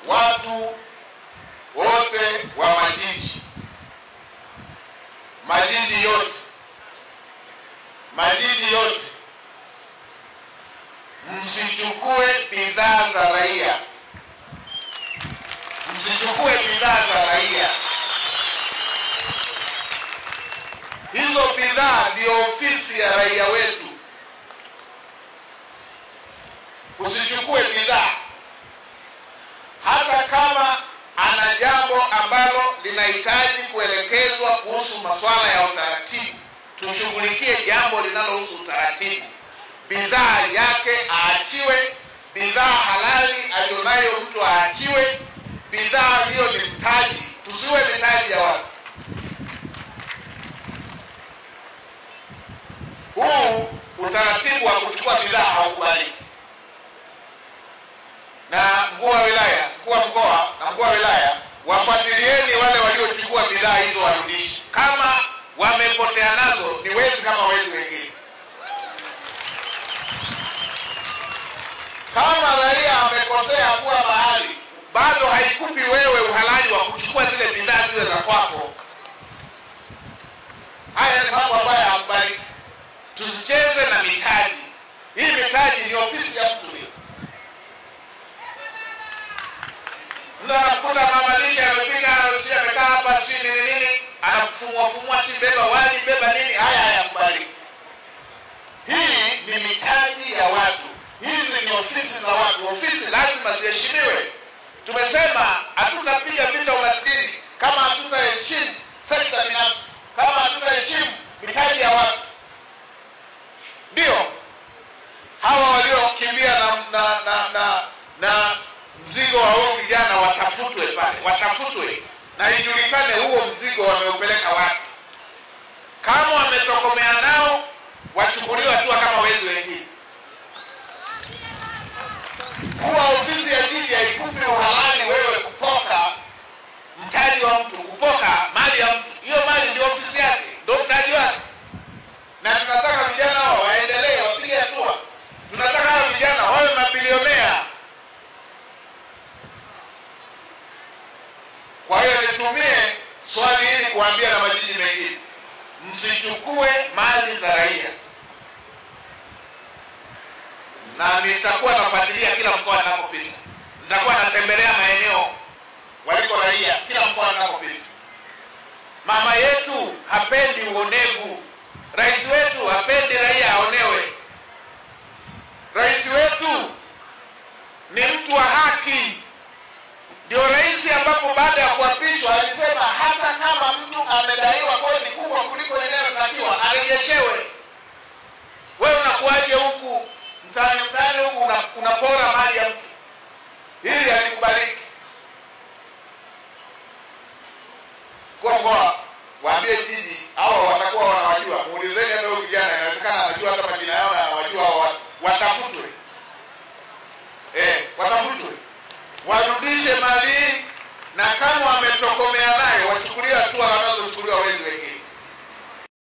Watu wote wa majiji, majiji yote, majiji yote, msichukue bidhaa za raia. Msichukue bidhaa za raia. Hizo bidhaa ndio ofisi ya raia wetu. Usichukue bidhaa. Hata kama ana jambo ambalo linahitaji kuelekezwa kuhusu masuala ya utaratibu, tushughulikie jambo linalohusu utaratibu. Bidhaa yake aachiwe, bidhaa halali alionayo mtu aachiwe, bidhaa hiyo ni mtaji, tusiwe mitaji ya watu. Huu utaratibu wa kuchukua bidhaa haukubaliki. Na mkuu wa wilaya, mkuu wa mkoa na mkuu wa wilaya, wafuatilieni wale waliochukua bidhaa hizo warudishe. Kama wamepotea nazo ni wezi kama wezi wengine. Kama raia amekosea kuwa mahali, bado haikupi wewe uhalali wa kuchukua zile bidhaa zile za kwako. Haya ni mambo ambayo hayakubaliki. Tusicheze na mitaji. Hii mitaji ni ofisi ya mtu hiyo. Mnakuta mama lishe amepika, anarushia, amekaa hapa, si nini nini, anafumua fumua, si beba wali, beba nini. Haya hayakubaliki. Hii ni mitaji ya watu. Hizi ni ofisi za watu. Ofisi lazima ziheshimiwe. Tumesema hatutapiga vita umaskini kama hatutaheshimu sekta binafsi, kama hatutaheshimu mitaji ya watu. Ndio hawa waliokimbia na mzigo wa huo vijana watafutwe pale, watafutwe na ijulikane huo mzigo wameupeleka wapi. Kama wametokomea nao, wachukuliwe hatua kama wezi wengine. Kuwa ofisi ya jiji haikupi uhalali wewe kupoka mtaji wa mtu, kupoka mali ya mtu. Hiyo mali ndio ofisi yake, ndio mtaji wake. Na tunataka vijana hao waendelee, wapige hatua. Tunataka hao vijana wawe mabilionea. Kwa hiyo nitumie swali hili kuambia na majiji mengine, msichukue mali za raia. Na nitakuwa nafuatilia kila mkoa ninapopita. Nitakuwa natembelea maeneo waliko raia kila mkoa ninapopita. Mama yetu hapendi uonevu. Rais wetu hapendi raia aonewe. Rais wetu ni mtu wa haki. Ndio rais ambapo baada ya kuapishwa alisema hata kama mtu amedaiwa kodi kubwa kuliko inayotakiwa arejeshewe. Wewe unakuaje huku mtaani mtaani huku unapora mali ya mtu? Hili halikubaliki. Kwa mkoa waambie jiji hao watakuwa wanawajua, muulizeni hata huyu kijana, inawezekana anajua hata majina yao na anawajua hao watu. Watafutwe. Watafutwe. Warudishe mali, na kama wametokomea nayo wachukuliwe hatua wanazochukuliwa wezi wengine.